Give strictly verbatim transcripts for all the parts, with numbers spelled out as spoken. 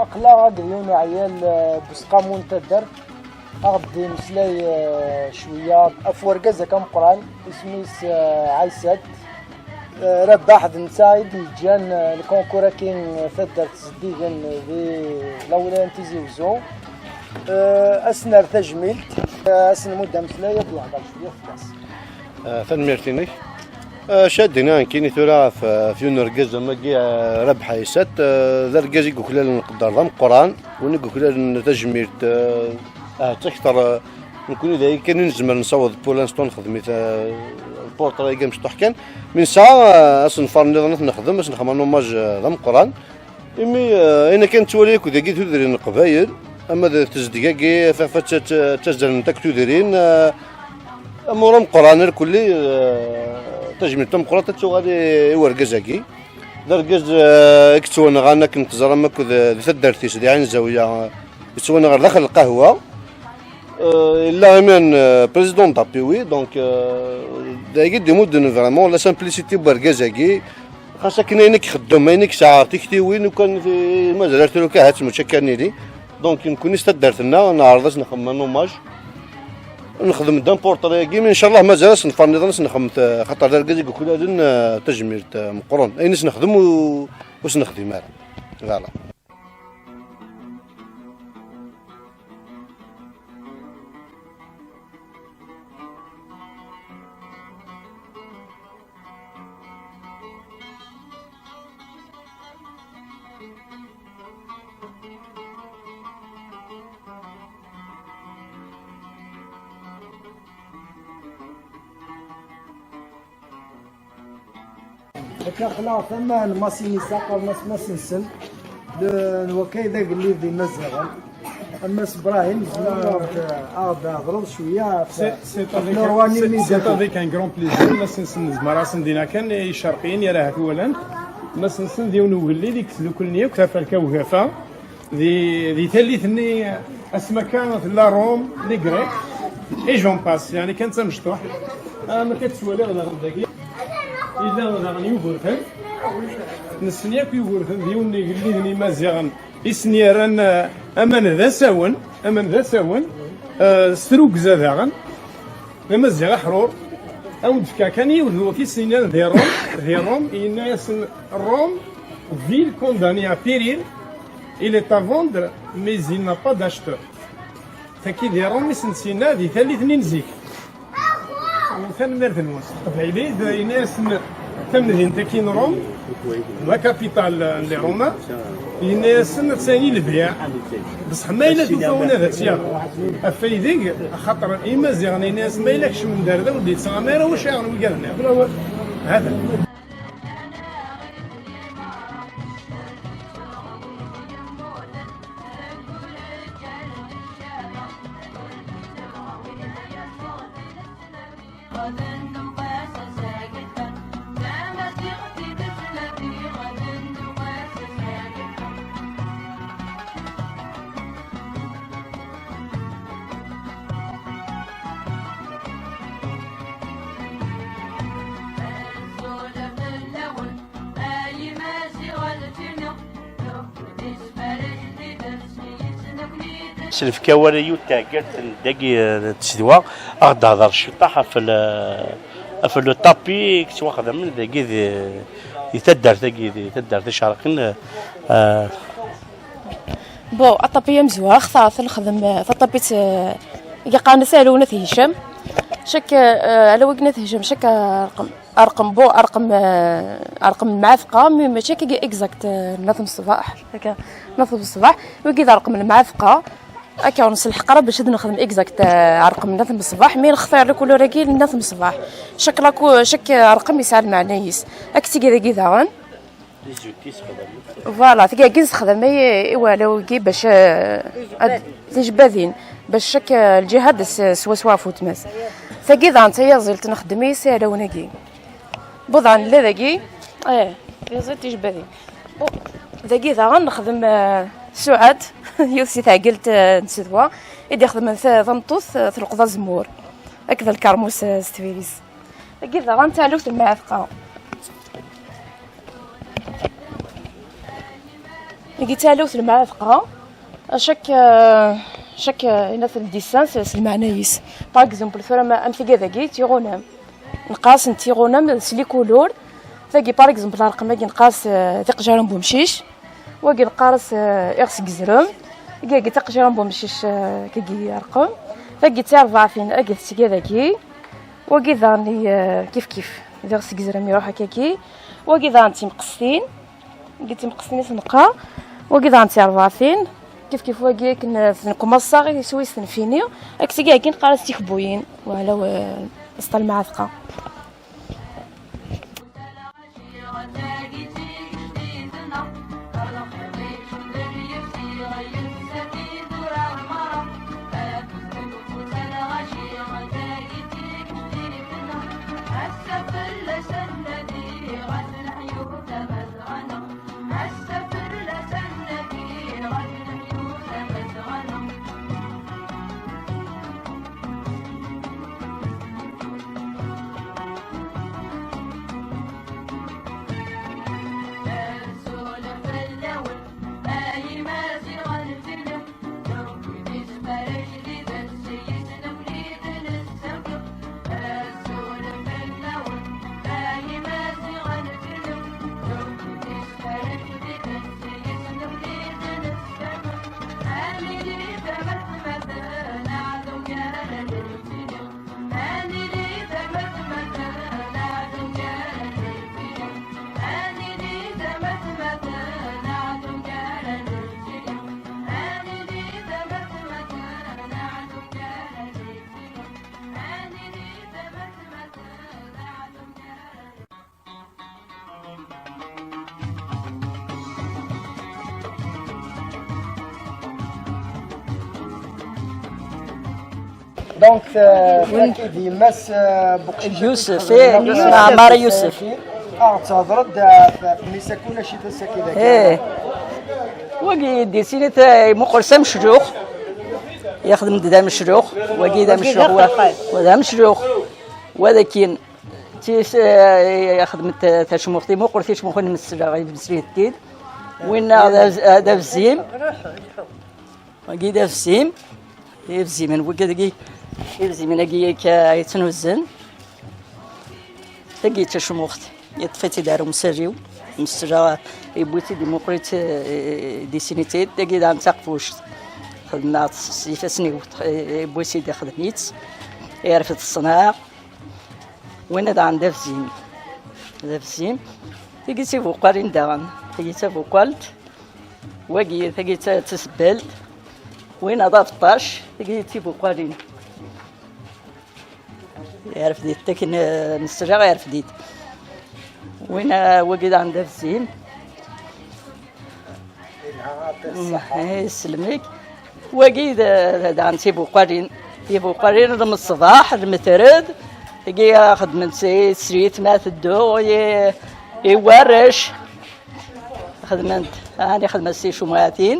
Aql-aɣ akked yiwen uɛyal, eh, n useqqamu n taddart. Ad ɣ-d-imeslay, eh, cwiya ɣef urgaz-agi ameqqran, isem-is, eh, Ɛisat. Eh, Rabaḥ d netta i d-yeǧǧan, eh, lkunkur-agi, eh, taddart Zeddigen di lawlaya n Tizi Wezzu. Eh, ad s-nerr tajmilt, eh, ad s-nmudd ameslay, ad d-yehder cwiya fell-as. Eh, tanemmirt-inek. Eh, acu ad d-iniɣ nekkini tura ɣef, ɣef yiwen n urgaz am wagi, eh, Rabaḥ Ɛisat, eh, d argaz i yuklalen lqedder d ameqqran, win i yuklalen tajmilt, eh, ahat akteṛ, eh, nekkni d aya kan i nezmer nessaweḍ pour l'instant nexdem-it, eh, lpurṭra-agi amecṭuḥ kan. Mi nesɛa, eh, asenfar nniḍen ad t-nexdem, ad s-nexdem un hommage, eh, d ameqqran. Imi, eh, ayen akka nettwali akk dagi tudrin n Leqbayel, ama d tezdeg-agi, ɣef ad ttazzalent akk tudrin, eh, amur ameqqran irkelli, eh, tajmilt tameqqrant ad tuɣal i, i urgaz-agi. D argaz, eh, i yettwanɣan akken teẓram akk d, di taddart-is, di Ɛin Zawiya, eh, yettwanɣa ar daxel lqahwa. Euh, yella iman, euh, président d'A P W, donc, euh, d ayagi d-imudden vraiment la simplicité n urgaz-agi. Xas akken ayen i ixeddem, ayen i yesɛa tiktiwin, ukan mazal ar tura kan ahat mačči akka nili. Donc, nekkni s taddart-nneɣ, neɛreḍ ad s-nexdem un hommage. Nexdem-d un portrait-agi, mais ncallah mazal asenfar nniḍen ad s-nexdem, xaṭer d argaz i yuklalen, euh, tajmilt, euh, meqqren. Ayen i s-nexdem ur, ur s-nexdim ara. Voilà. Akka aql-aɣ tama n Masinisa, qqaren-as Masensen, n wakka i d agellid n Imaziɣen. A Mass Brahim, tzemreḍ ad aɣ-d-, ad aɣ-d-thedreḍ cwiya ɣef, c'est, c'est ɣef avec, Norwani c'est, c'est Midako. Avec un grand plaisir. Masensen, nezmer ad asen-d-iniɣ kan i Icerqiyen, yal ahat walan. Masensen d yiwen ugellid i yesduklen yakk taferka ugafa. Di, di tallit-nni, asmi akka tella Rome, les Grecs, et j'en passe, yeɛni kan d tamecṭuḥt. Am akka tettwaliḍ daɣen dagi, yella daɣen Yugurten. Nessen yakk Yugurten d yiwen n igelliden imaziɣen i sen-yerran, eh, aman d asawen, aman d asawen, eh, s trugza daɣen. D amaziɣ aḥrur. Ad wen-d-fkeɣ kan yiwet n wakis yennan di Rome, di Rome, yenna-yasen Rome, ville condamnée à périr, il est à vendre, mais il n'a pas d'acheteur. Tagi di Rome i sen-tt-yenna di tallit-nni n zik. Tanemmirt-nwen. S teqbaylit, yenna-yasen tamdint-agi n Rome, la capitale n les Romains, yenna-yasen attan i lbiɛ. Beṣṣeḥ ma yella tufa win ad tt-yaɣ, afay deg, axaṭer Imaziɣen yenna-yasen ma yella kecmen-d ar da ur d-yettɣama ara wacu yaɣen wigad-nni. Hata. Nefka awal i yiwet taɛeggalt n dagi, eh, n tsedwa, ad ɣ-d-tehder ciṭṭaḥ ɣef le, ɣef le tapi i yettwaxdamen dagi di, di taddart-agi, di taddart Icerqen, eh, Bon, aṭapi amezwax, ta, ta nexdem, eh, taṭapit, eh, i yeqqaren-as Alaw n At Hicam. Chaque, eh, Alaw n At Hicam, chaque, eh, rqem, rqem, bon, rqem, eh, rqem n lmeɛtqa, mais mačči akka exact, eh, n At Mṣbaḥ. Akka, n At Mṣbaḥ. Wagi d rqem n lmeɛtqa. Akka ur nselḥeq ara bac ad nexdem exact, eh, rqem n At Mṣbaḥ, mais nextar la couleur-agi n At Mṣbaḥ. Chaque la cou-, chaque, eh, rqem yesɛa lmeɛna-is. Akka tigi dagi daɣen. Voilà, tagi i nessexdam i, i walaw-agi bac, eh, ad, tijebbadin, bac chaque, eh, lǧiha ad s-, swaswa ɣef weltma-s. Tagi daɣen d tayazilt nexdem-is i alawen-agi. Bon, daɣen nella dagi, eh, tayazilt tijebbadin. Bon, dagi daɣen nexdem, eh, suɛat, yiwet si teɛgelt, eh, n tsedwa, i d-ixedmen ta-, tameṭṭut, eh, telqeḍ azemmur, akked lkermus, eh, s tbilis. Dagi daɣen d taɛlawt n lmeɛtqa. Dagi d taɛlawt n lmeɛtqa, chaque, chaque, inat le dessin s, s lmeɛna-is. Par exemple, tura ma, am tigad-agi, d tiɣunam. Neqqar-asent tiɣunam s les couleurs. Tagi, par exemple, rqem-agi neqqar-as, eh, tiqejjirin n wemcic. Wagi neqqar-as, eh, iɣes n yezrem. Tagi, tagi taqejjirin n wemcic, eh, kagi rqem. Tagi d tirebɛatin, agi d tigad-agi. Wagi daɣen, eh, kif kif, d iɣes n yezrem iruḥ akkagi. Wagi daɣen d timqestin, wagi d timqestin i s-neqqar. Wagi daɣen d tirebɛatin, kif kif wagi akken, eh, s-, nekkumaṣṣa iswi s-, tenfini. Akkes-agi akken neqqar-as tikebbuyin, wala, eh, s talmaɛtqa. Donc, euh, d yemma-s, euh, Buqcic Yusef, eh, Yusef Ɛmar Yusef. Ad ɣ-d-thedreḍ, euh, f-, f-, mmi-s akk ulac-it ass-agi dagi. Eh. Wagi, dessiner-it, eh, imuqel s ameclux. Yexdem-d d ameclux. Wagi d ameclux, wa, wa d ameclux. Wa d akin. Tis, eh, xedment tacmuxt, imuqel ticmuxin n msel, ɣef msel yeddin. Winna d abz-, d abzim. Wagi d abzim. Ibzimen, wagi dagi, ibzimen-agi akka yettnuzzen. Tagi d tacmuxt, yeṭṭef-itt-id ar umsal-iw. Msel, yewwi-tt-id, imuqel-itt, eh, dessiner-itt-id. Tagi daɣen d taqbuct. Xedmeɣ-tt s, s ifassen-iw, eh, yewwi-tt-id, ixdem-itt. Yerfed ṣṣenɛa. Winna daɣen d abzim. D abzim. Tagi d tibuqalin daɣen. Tagi d tabuqalt. Wagi, tagi d ta-, d tasebbalt. Winna d abeṭṭac. Tagi d tibuqalin. Yerfed-it akken, eh, nesla, yerfed-it. Winna, wagi daɣen d abzim. Yesselmek. Wagi d, d, daɣen tibuqalin. Tibuqalin n lmeṣbaḥ, lmetred. Tagi xedmen-tt i teslit ma teddu, i, i warrac. Xedmen-t, ɛni xedmen-t s icumɛatin.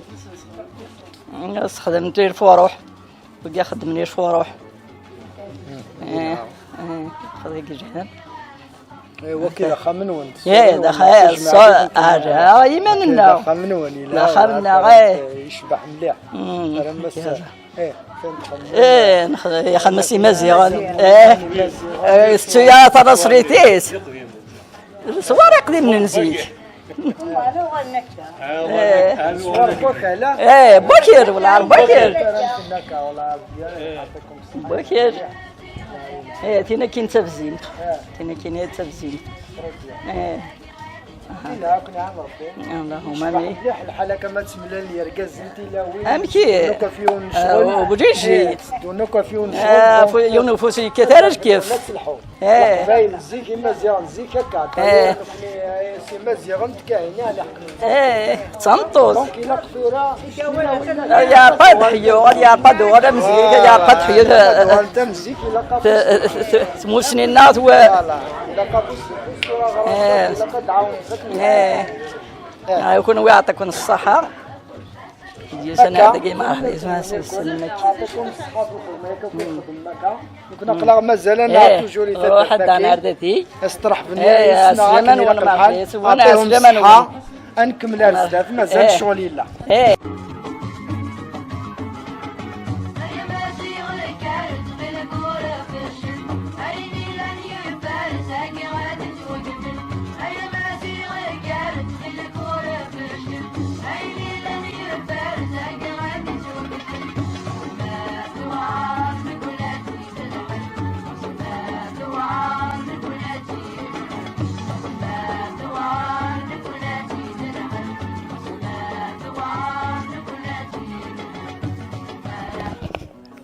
Sxedmen-t i lfuruḥ. Wagi xedmen i lfuruḥ. Eh, eh, xedmen i lejhan. Eh, waki d axxam-nwen. Eh, d axa-, eh, ṣṣa-, ah, iman-nneɣ. D axxam-nwen, yella d axxam-nneɣ, eh. Yecbeḥ mliḥ. Mm, ara ma s-, eh, eh, nx-, ixxam-as Imaziɣen. Eh, eh, tettu-yaɣ tanaṣlit-is. Ṣṣwar iqdimen n zik. Eh, eh, Bwakir, wala Bwakir. Bwakir. Eh, tin akkin d tabzint. Tin akkin d tabzint. Eh. Aha. Allahumma amin. Mliḥ lḥal akka ma ttemlalen yergazen tilawin. Amek i? Teddun akk ɣef yiwen n ccɣel. Ah, obligé. Eh, teddun akk ɣef yiwen n ccɣel, ah, donc, fu-, yiwen ufus yekkat ara lkif. La tselḥu. Eh. Leqbayel zik, Imaziɣen zik akka. Eh. Nekkni, eh, s Imaziɣen d Kahina, ala ḥekmen. Eh, d tameṭṭut. Donc, ilaq tura, ad yeɛqad ḥyu, ad yeɛqad uɣal am zik, ad yeɛqad ḥyu. Voilà, ad uɣalent am zik, ilaq t-, t-, t-, tmusni-nneɣ twa-, voilà, ilaq afus, afus tura ɣer, eh, ilaq ad d-ɛawnen. Eh. Eh. Ah, kunwi yeɛṭiken ṣṣeḥḥa. Yusan ar dagi, marḥba, yusan ar s-, s-, s-, Nekni aql-aɣ mazal ad nɛad, eh, toujours i taddart-agi. Ad s-treḥben, eh, yis-neɣ akken ilaq lḥal. Ɛṭihum ṣṣeḥḥa. Ad nkemmel ar zdat, mazal ccɣel yella. Eh.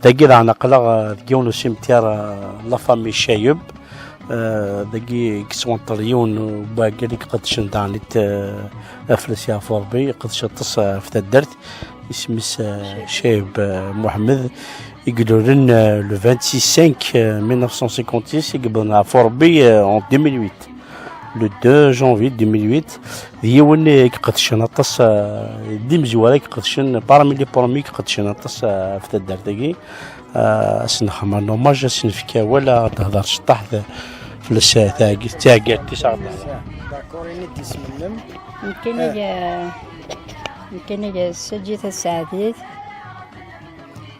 Dagi daɣen aql-aɣ, eh, deg yiwen usimtir, eh, la famille Chayeb. Eh, dagi i yettwanṭel yiwen n uɛeggal i iqedcen daɣen, eh, afles yeɛfu Rebbi, iqedc aṭas, eh, ɣef taddart. Isem-is, eh, Chayeb, eh, Mohamed, i ilulen, eh, le vingt-six cinq, eh, mille neuf cent cinquante-six, i yewwḍen ɣef Rebbi, eh, en deux mille huit. Le deux janvier deux mille huit, d yiwen i iqedcen aṭas, eh, d imezwura i iqedcen, parmi les premiers i iqedcen aṭas, eh, ɣef taddart-agi. Eh, ad s-nexdem un hommage, ad s-nefk awal, ad d-tehder ceṭṭaḥ fell-as, eh, taɛeg-, taɛeggalt-is, aɣ-d-tehder. D'accord, ini-d isem-nnem. Nekkini, eh, nekkini, eh, Saǧi Tasaɛdit.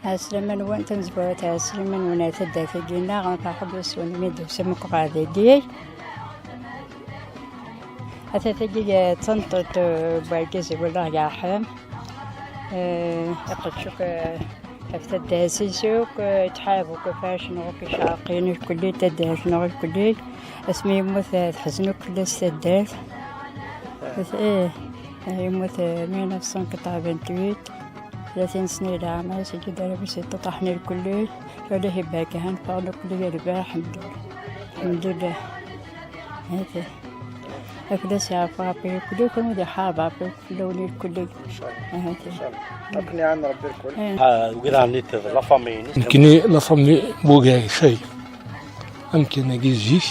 Ɛeslama-nwen tamezwarut, ɛeslama-nwen ar taddart-agi-nneɣ, ad nferḥ yes-wen mi d-tusam akk ɣer dagi. Ata tagi, eh, d tameṭṭut, eh, n wergaz i walaɣ yerḥem. Eh, iqedc akk, eh, ɣef taddart-is akk, eh, ittḥarab akk ɣef warrac-nneɣ akk icerqiyen irkelli, taddart-nneɣ irkelli. Asmi yemmut, eh, teḥzen akk fell-as taddart. Eh, yemmut, eh, mille neuf cent quatre-vingt-huit. Tlatin sna i leɛmer-is, iǧi-d arraw-is iṭuṭaḥen irkelli. Tura Llah ibarek, ha neffeɣ nekkni yerbeḥ, ḥemdullah. Ḥemdullah. Hati. Akk d as-yeɛfu Ṛebbi irkelli, kunwi ad iḥareb Ṛebbi fell-awen irkelli. Inchallah. Hati. Inchallah. Akken iɛan Ṛebbi irkelli. Eh. Ah, wid ɛni d la famille-ines? Nekkni la famille Bugay Cay. Amkan-agi zik,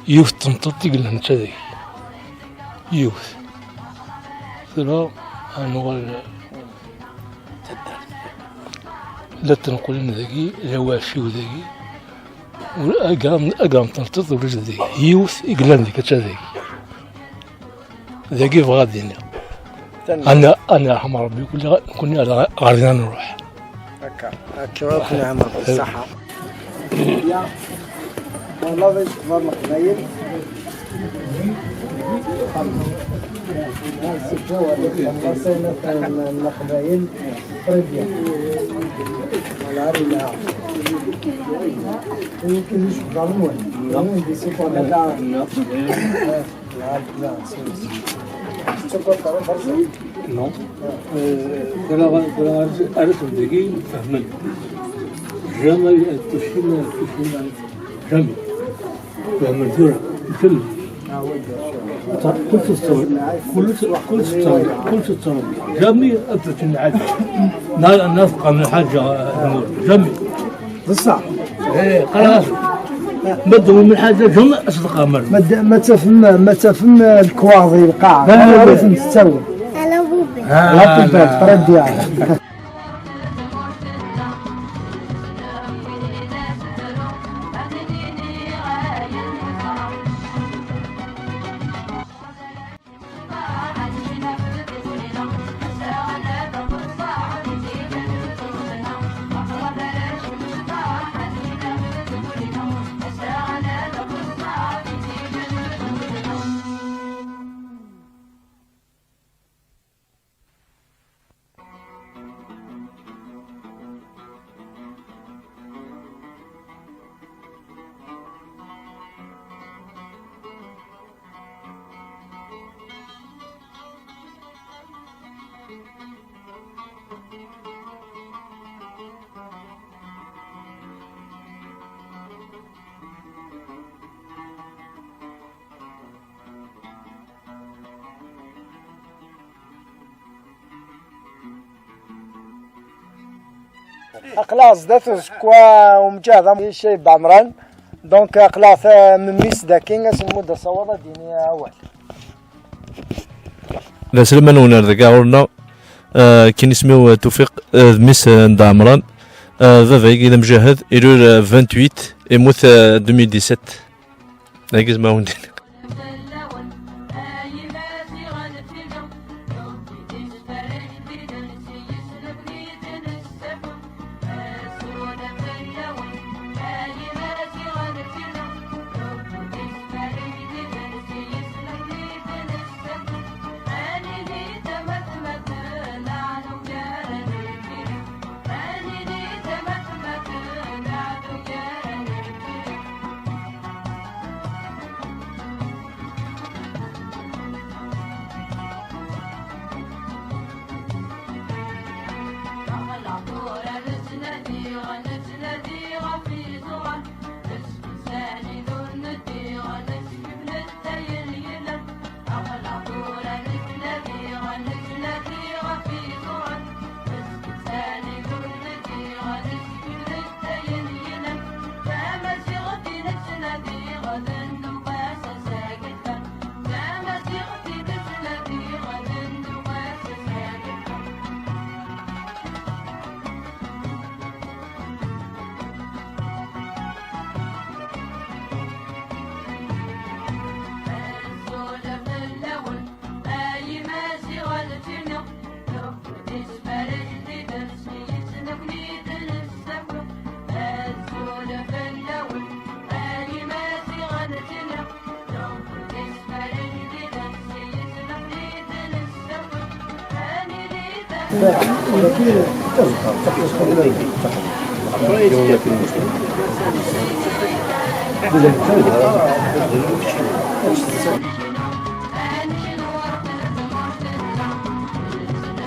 yiwet n tmeṭṭut i yellan d tadeg. Yiwet. Tura ad nuɣal la tenqulen dagi, d awaciw dagi. Ur, agam, agam tenṭeḍ ulac dagi. Yiwet i yellan deg tadeg. Dagi bɣa ad d-iniɣ. Tanemmirt. Ana, ana yerḥem Ṛebbi kulli, nekkni ar, ɣer din ad nruḥ. Akka, akka, ad ken-yeɛmer ṣṣeḥḥa. Ya, والله غير شباب القبايل. السكة ولا القبايل. Très bien. Voilà, il a. يمكن يشوف ضامن. Non. Non, c'est pas mal. Non. Non. Euh, de la, de la, arrête de dire, فهمت. Jamais, euh, تشيل، تشيل، jamais. فهمت. كل، كل تتصور، كل، كل تتصور، كل تتصور. Jamais أبدا تنعاد. لا، نفقة من حاجة، jamais. بصح. إيه، خلاص. ما تدور من حاجة، جمع أصدقاء مرة. ما د-، ما تفهم، ما تفهم الكواضي القاع. لا، لا، لا. ما تفهم تتسوى. آه، لا، لا. تبقى تردي يعني. Aql-aɣ zdat uzekka umǧahed am Ccayeb Ɛemran. Donc, aql-aɣ ta-, memmi-s daki, ad s-nmudd asawaḍ ad d-yini awal. D aselman-nwen ar deg ɣur-neɣ, eh, akken isem-iw, eh, Tufiq, eh, d mmi-s, eh, n Dda Ɛemran. Eh, baba-agi d amjahed, ilul, eh, vingt-huit, immut, eh, deux mille dix-sept. Dagi zma wen-d-iniɣ.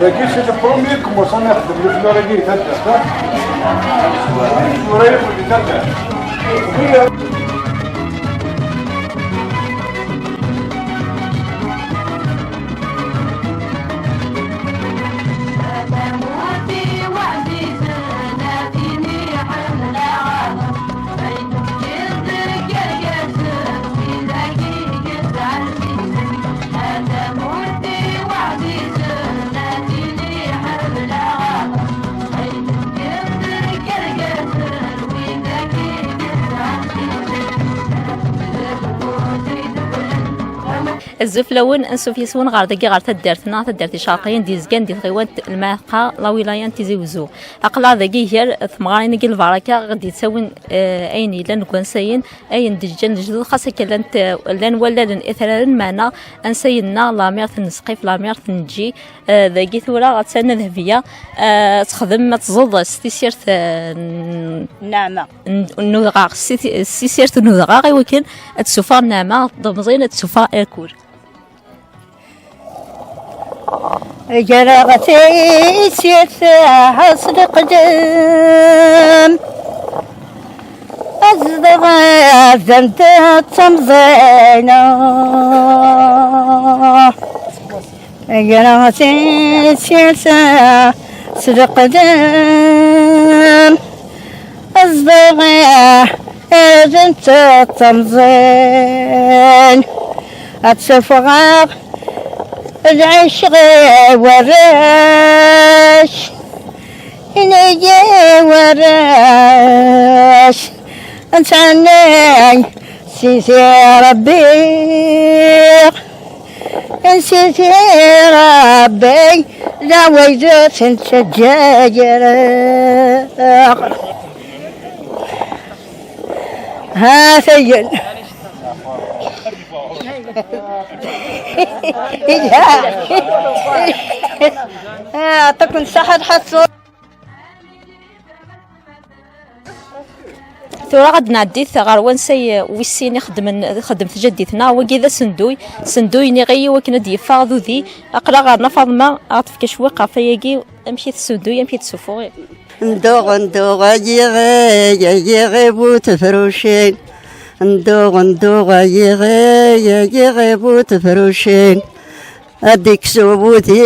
Dagi, c'est le premier qui commence à mettre le fleur et les têtes, hein. Tura yakk di taddart. Azul fell-awen, ansuf yes-wen ɣer dagi, ɣer taddart-nneɣ, taddart Icerqiyen d-yezgan di tɣiwant Lmaɛqa, la wilaya n Tizi Wezzu. Aql-aɣ dagi gar tmeɣrayin-agi lbaraka, i ɣ-d-yettawin, eh, ayen yellan deg wansayen, ayen d-ǧǧan lejdud, xas akka llant, eh, llan wallalen itraren, meɛna ansayen-nneɣ, lɛamirt n Zqif, lɛamirt n Ǧi, eh, dagi tura attan Dehbiya, eh, ad texdem, ad tẓeḍ s tissirt, eh, n Nneɛma. N, n udɣaɣ, s ti-, s tissirt n udɣaɣ, i wakken ad tessufeɣ nneɛma, d amẓin ad tessufeɣ irkul. Greɣ tissirt s leqdem, ad zedɣeɣ d tamẓina. Greɣ tissirt s leqdem, ad zedɣeɣ d tamẓin. Ad sufɣeɣ lɛecc i warrac, inigi warrac, ad ttɛennin Sidi Ṛebbi, Sidi Ṛebbi, d awayzut n ttǧaǧreɣ. Ha-t-ayen. Yelha. Ah, ṭaken ṣṣeḥḥa lḥaṣun. Tura ad nɛeddi ɣer wansay wis sin i xeddmen, xeddem tjaddit-nneɣ. Wagi d asenduy, senduy niɣ i wakken ad d-yeffeɣ d udi. Aql-aɣ ɣer Nna Faḍma, ad ɣ-tefk acwiq ɣef wayagi, amek i tessenduy, amek i tessufuɣ. Nduɣ, nduɣ, a yiɣi, a yiɣi bu tefrucin. Nduɣ, nduɣ, a yiɣi, a yiɣi bu tefrucin. Ad d-ikkes ubudi,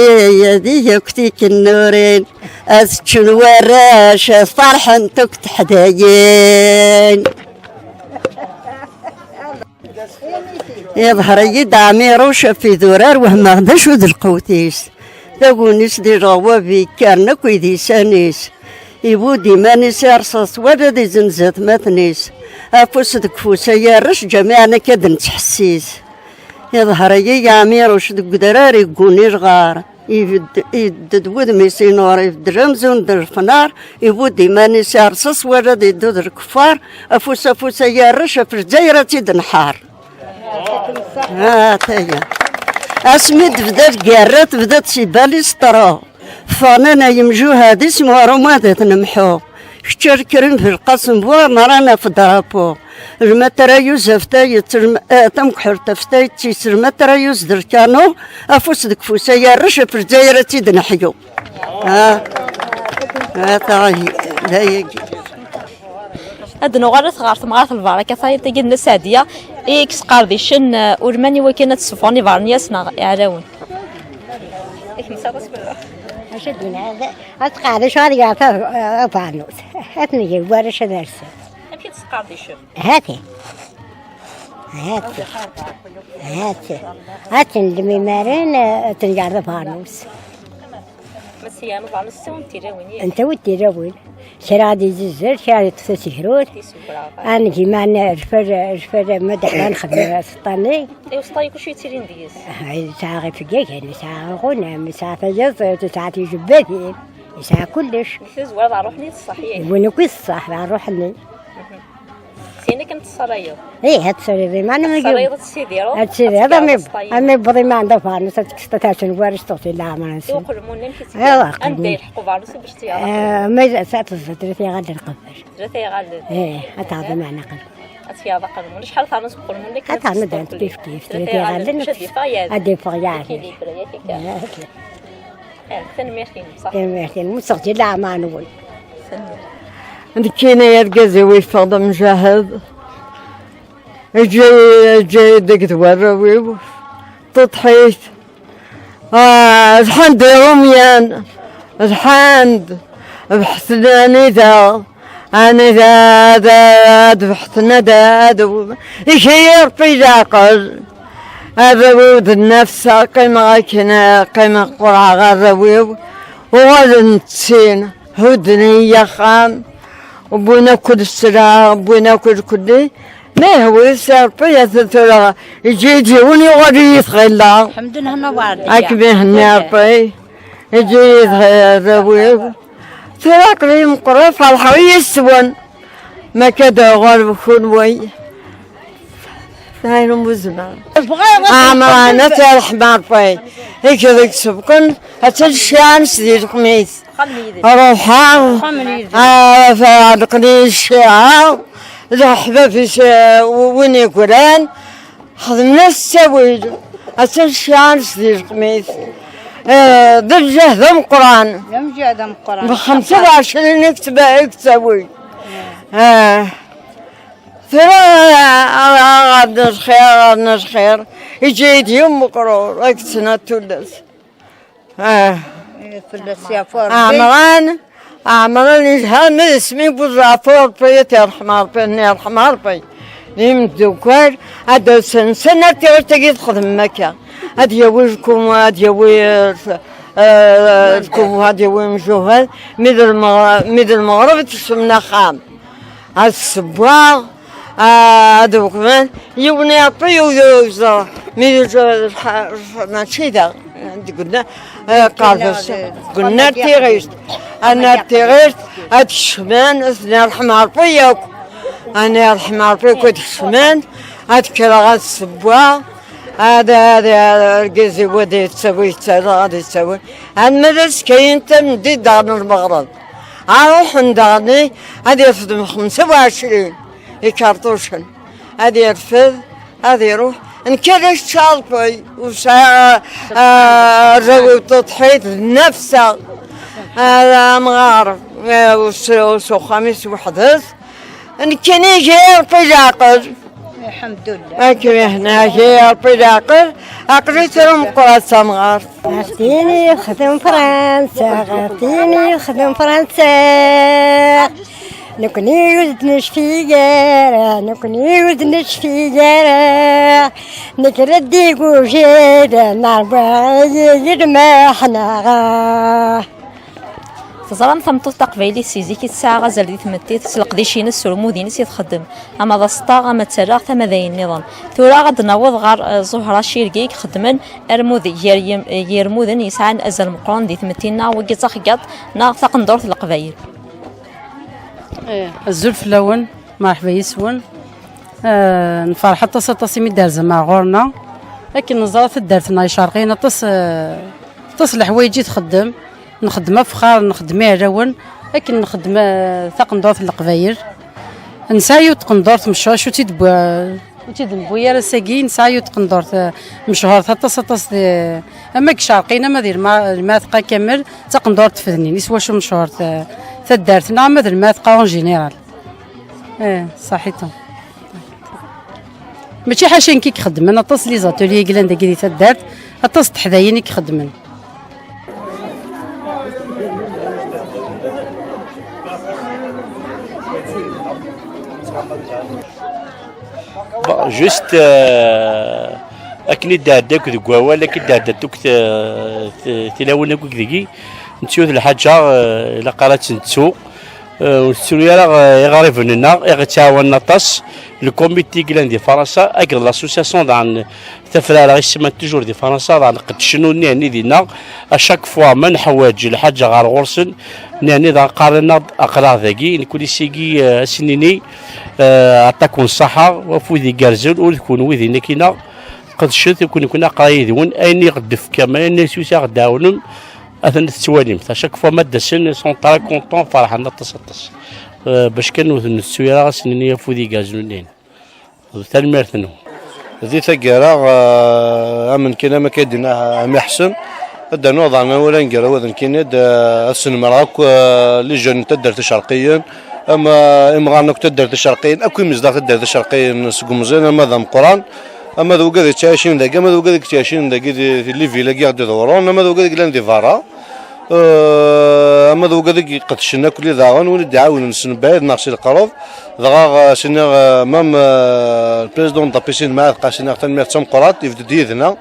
ad ig akk tikennurin, ad ččen warrac, ad ferḥent akk teḥdayin. Iḍher-iyi-d Ɛmiruc ɣef idurar, wehmeɣ d acu d lqewt-is. Taguni-s di leɣwab yekkaren akk idisan-is. Ibudd iman-is i rṣaṣ, wala ad izenz atmaten-is. Afus deg ufus ay arrac, ǧamiɛen akka d-nettḥessis. Iḍher-iyi Ɛmiruc deg udrar igguni lɣar. Ibedd-, ibedd-d wudem-is inuṛ, ibeddel amzun d lefnar, ibudd iman-is i rṣaṣ, wala ad iddu d lkeffar, afus afus ay arrac, ɣef Lezzayer ad tt-id-nḥar. Ha taya. Asmi d-tebda lgerra, tebda-d si Balisṭra. Ffɣen-n ay imjuhad-is, muɣrum ad t-nemḥu. Kečč a Lekrim Belqasem bu Ɛemran ɣef drapeau. Lmatrayuz ɣef tayet, lm-, eh, tamekḥelt ɣef tayet-is, lmatrayuz d lkanu, afus deg ufus ay arrac, ɣef Lezzayer ad tt-id-neḥyu. Ha. Ha tahi. D ayagi. Ad nuɣalet ɣer temɣart lbaraka tayeḍ-agi n Nna Seɛdiya, i yesqerdicen, eh, ulman i wakken ad ssufɣen ibernyas neɣ iɛlawen. Acu ad d-nɛid? Ad tqerdec, ad yerr abernus. Ad ten-ger warrac ad rsen. Amek i tesqerdicem? Hati. Hati. Hati. Ad tendem imaren, ad ten-ger d abernus. Mass Yan, uḍan s-, n tilawin, yak? Ntawi d tilawin. Kra ad izizzel, kra ad yeṭṭef tasegrut. Ad ngiman rfel, rfel, ma d-ḥla nxedm aseṭṭani. I useṭṭa-yi kullec yettilin deg-s? Ah, yesɛa ɣifeggagen, yesɛa iɣunam, yesɛa tayaziḍt, yesɛa tijebbatin, yesɛa kullec. Deg tazwara d ṛṛuḥ-nni i d ṣṣeḥ, yak? Win akk i d ṣṣeḥ, d ṛṛuḥ-nni. Syin akken tessalayeḍ? Ih, ad tessalayeḍ iman-im. Ad tessalayeḍ, ad tessidireḍ? Ad tessidireḍ, ad am-, am iwweḍ iman d afarnus, ad tekkseḍ ad tersen warrac tuɣti leɛmer-nsen. I uqelmun, amek i ttgen? Anda yelḥeq ubernus bac tt-yaɣ? Eh, ma s-, ad teẓẓeḍ tlata iɣallen qbel. Tlata iɣallen? Ih, ad taɣeḍ iman aqelmun. Ad tefyaḍ aqelmun. Acḥal ternuḍ deg uqelmun akken ad tekkseḍ? Ad ternuḍ kif kif, tlata iɣallen, ad d-yeffeɣ yeɛdel. Ad d-yeffeɣ yeɛdel. Équilibré, yak akka. Eh, ok. Eh, tanemmirt-inem, ṣaḥ. Tanemmirt-inem, museɣ di leɛmer-nwen. Nekkini argaz-iw yeffeɣ d amjahed, eǧǧa-, eǧǧa-yi deg d warraw-iw, ṭuṭḥit. Ah, ḍḥan-d iṛumyen, ḍḥan-d, bḥetnen anida, anida ad, ad bḥetnen ad, ad, igi Ṛebbi leɛqel. Arraw-iw d nnefsa, qqimeɣ akken, qqimeɣ qurɛeɣ arraw-iw, uɣalen d sin, hudden-iyi axxam, wwin akk-d sselɛa, wwin akk-d kulli. Ma yehwi-s Ṛebbi, ata tura, iǧi-yi-d yiwen yuɣal-iyi tɣilla. Ḥemden henna Werdiya. Ad kem-ihenni Ṛebbi, iǧi-yi-d arraw-iw. Tura aql-iyi meqqreɣ, ferḥeɣ yis-wen. Ma akka d-uɣal kunwi. Ɛamran, ad tt-yerḥem Ṛebbi. Iked i isebqen, attan cciɛa-nnes di lexmis. Ruḥeɣ, ɛelqen-iyi cciɛa, d leḥbab-is, eh, win yegran, xedmen-as ttawil. Attan cciɛa-nnes di lexmis. Eh, d lǧehd ameqqran. D amǧehd ameqqran. Bxemsa u ɛecrin i yettba-, i yettawi. Eh. Tura, aɣerda lxir, aɣerda lxir, iǧi-yi-d yiwen meqrur, ad k-ttnat tullas. Ah. Fell-as yeɛfu Ṛebbi. Ɛemran, Ɛemran yezha, ma d isem-iw Buẓaɛfu Ṛebbi, ad t-yerḥem Ṛebbi, ad t-yerḥem Ṛebbi. D imeddukkal, ad d-asen, s annar tiɣilt-agi txedmem akka. Ad yawi lkumu, ad yawi, eh, lkumu, ad yawi imjuhad, mi d lmeɣ-, mi d lmeɣreb, ad tekcem axxam. Ad ssewweɣ, ad weqmen, yiwen iɛeṭṭi, yiwen ur yeẓra. Mi d-, mačči da, deg unna-, eh, qerdes, deg unnar tiɣilt. Annar tiɣilt, ad kecmen, ad ten-yerḥem Ṛebbi yakk. Ad yerḥem Ṛebbi yakk, ad kecmen, ad kkreɣ, ad ssewweɣ, ad, ad, argaz-iw ad yettawi, yettarra, ad yettawi. Alma d azekka-yin tameddit daɣen lmeɣreb. Ad ruḥen daɣen, ad irfed xemsa u ɛecrin ikerṭucen. Ad irfed, ad iruḥ. Nekk ad as-ččeɣ Ṛebbi, ur sɛiɣ, ah, arraw-iw ṭuṭḥit, d nnefsa. Ah, amɣar, ah, s-, s uxxam-is weḥd-s. Nekkini igi Ṛebbi leɛqel. Akken iḥna-k ya Ṛebbi leɛqel, aql-i tura meqqret tamɣart. Ɣef tin yexdem Fransa, ɣef tin yexdem Fransa. Nekni ur d-necfi ara, nekni ur d-necfi ara. Nekker-d igujil, nerwa-yi lmeḥna. Teẓram tameṭṭut taqbaylit si zik i tesɛa azal di tmetti, s leqdic-ines, s urmud-ines i txeddem, ama d aseṭṭa, ama d tarraɣt, ama d ayen nniḍen. Tura ad d-naweḍ ɣer, eh, Zuhra Cirgi i ixeddmen armud gar yim-, yirmuden yesɛan azal meqqren di tmetti-nneɣ, wagi d taxeggaḍt neɣ taqendurt n Leqbayel. Eh, azul fell-awen, merḥba yes-wen. Eh, nferḥ aṭas, aṭas imi d-terzam ar ɣur-neɣ. Akken neẓra taddart-nneɣ icerqiyen aṭas, eh, aṭas n leḥwayeǧ i txeddem. Nxeddem afexxar, nxeddem iɛlawen, akken nxeddem, eh, taqendurt n Leqbayel. Nesɛa yiwet tqendurt mecɣul, acu tt-id-, ur tt-id-newwi ara ass-agi, nesɛa yiwet tqendurt, eh, mechuṛet aṭas, aṭas di, ama deg Icerqiyen, ama di Lma-, Lmatqa kamel, d taqendurt n tfednin, i s wacu mechuṛet, eh, taddart-nneɣ, ama d Lmatqa en général. Eh, saḥit. Mačči ḥaca nekk i ixeddmen, aṭas n les ateliers i yellan dagi di taddart, aṭas n teḥdayin i ixeddmen. Bon, juste, euh, akken i d-ɛedda akk deg wawal, akken i d-ɛedda akk t-, t-, tilawin akk deg-i, nettu d lḥaǧa, euh, ilaq ara tt-nettu. Euh, ur nettru ara, euh, iɣriben-nneɣ, i ɣ-ittɛawanen aṭas. Le comité i yellan di Fransa, akked l'association daɣen Tafrara i semman toujours di Fransa, daɣen qeddcen ur nniɛni dinna. À chaque fois ma neḥwaǧ lḥaǧa ɣer ɣur-sen, nniɛni daɣen qqaren-aɣ-d aql-aɣ dagi, nekkni sigi, euh, ad sen-nini, euh, aṭak n ṣṣaḥa, afud igerrzen, ur d kunwi dinna kina, qedcet, nekkni aql-aɣ yid-wen, ayen i ɣ-d-tefkam, ayen i s-, i ɣ-d-tɛawnem, Atan tettwalimt, à chaque fois ma d-asen, ils sont très contents, ferḥen aṭas, aṭas. Euh, bac kan ur ten-nettu ara, ad sen-nini afud igerrzen ur nniɛni. Tanemmirt-nwen. Di taggara, euh, amen kan am akka i d-yenna Ɛemmi Ḥsen, ad d-rnuɣ daɣen awal aneggaru ad nekkini-d, euh, ad snemreɣ akk, euh, les jeunes n taddart Icerqiyen, ama imɣaren akk n taddart Icerqiyen, akk imezdaɣ taddart Icerqiyen seg umẓin ama d ameqqran, ama d wigad yettɛicin dagi, ama d wigad i yettɛicin dagi di, di les villes-agi i ɣ-d-iḍewren, ama d wigad i yellan di berra, eh, ama d wigad i iqedcen akk li daɣen, win i d-iɛawnen s mebɛid neɣ si leqreb. Dɣa, eh, s-iniɣ, eh, même, eh, le président de la piscine Maɛad Qasi, iniɣ tanemmirt d tameqqrant, yebded yid-neɣ,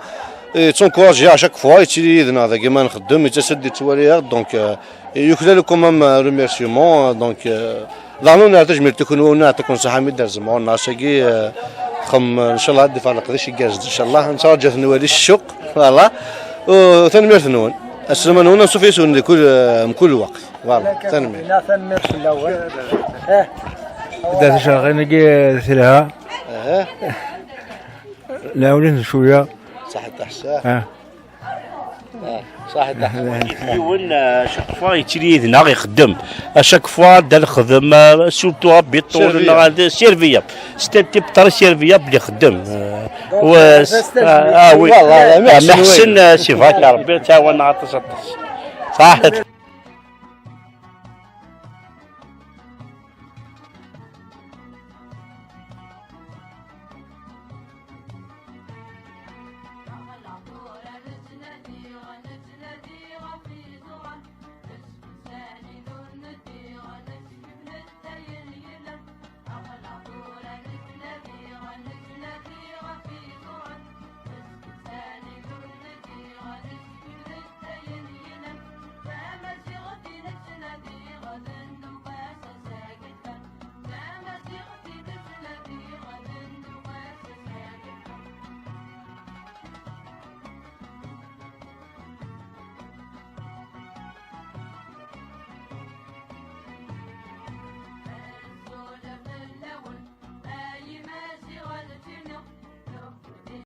yettnkuṛaji à chaque fois, yettili yid-neɣ dagi ma nxeddem, yettas-d, yettwali-aɣ-d, donc, eh, yuklal quand même, eh, remerciement, eh, donc, eh, Daɣen ur neɛṭi tajmilt i kunwi, ur neɛṭi-ken ṣṣeḥḥa mi d-terzem ɣur-neɣ ass-agi, eh, xem, ncallah ad d-iffeɣ leqdic igerrzen, ncallah, nettṛaǧu ad t-nwali s ccuq, voilà. U tanemmirt-nwen. Aslam-nwen ansuf yes-wen di kul, eh, mkul lweqt. Voilà, tanemmirt. Tanemmirt fell-awen. Eh. Dda tcerɣin-agi, eh, telha. Aha. Nɛawen-iten cwiya. Saḥit aḥsa. Ah. Ah, saḥit aḥsa. Yiwen, eh, chaque fois yettili yid-neɣ ixeddem. À chaque fois da nexdem, eh, surtout abiṭun, serviable. Neɣ ad serviable. C'est un type très serviable ixeddem. Eh, donc, euh, c'est un ah, ah, oui. Voilà, ah, merci, meḥsen, oui. Eh, c'est vrai, Rebbi yettɛawan-aɣ aṭas, aṭas. Saḥit.